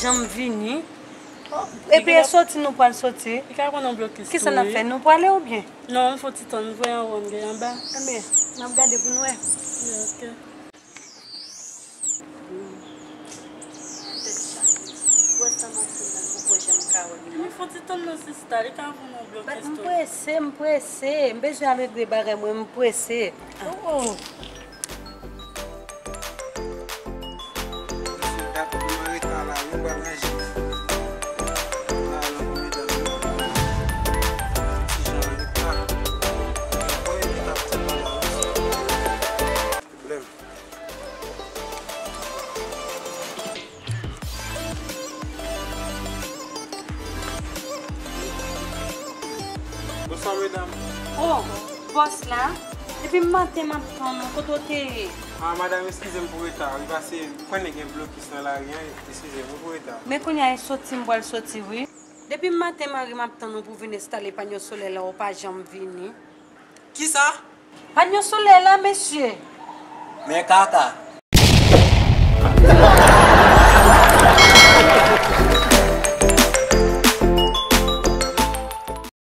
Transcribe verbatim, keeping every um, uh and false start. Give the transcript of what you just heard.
Janm vini. Epi e soti nou pral soti. Li ka pran yon blokis. Kisa n ap fè? Nou prale oubyen? Non, m fon ti tann, m voye anwo, m gen anba. Enben, n ap gade pou n wè. Ok. Tèt chaje. Wè sa m ap di la, m poko janm ka wè li. M fon ti tann non sista, li ka vin yon blokis tou. M prese, m prese. M bezwen al regle bagay mwen, m prese. Oh, oh. Mesye, dat pou mwen reta la, wi, m pral ranje. M pral al antre medam yo. Ti jan reta. Mwen epi t ap tann la, wi. Pwoblèm. Bonswa, medam. Oh, bòs la. Depi maten m ap tann ou, kote w te ye? Ah, madanm, eskize m pou reta. Wi, pase, ou konnen gen blokis nan lari an, eskize m pou reta. Men kounye a, e soti m pral soti, wi. Depi maten, mari m ap tann ou pou vin enstale panyo solè la, ou pa janm vini. Kisa? Panyo solè la, mesye. Men kaka.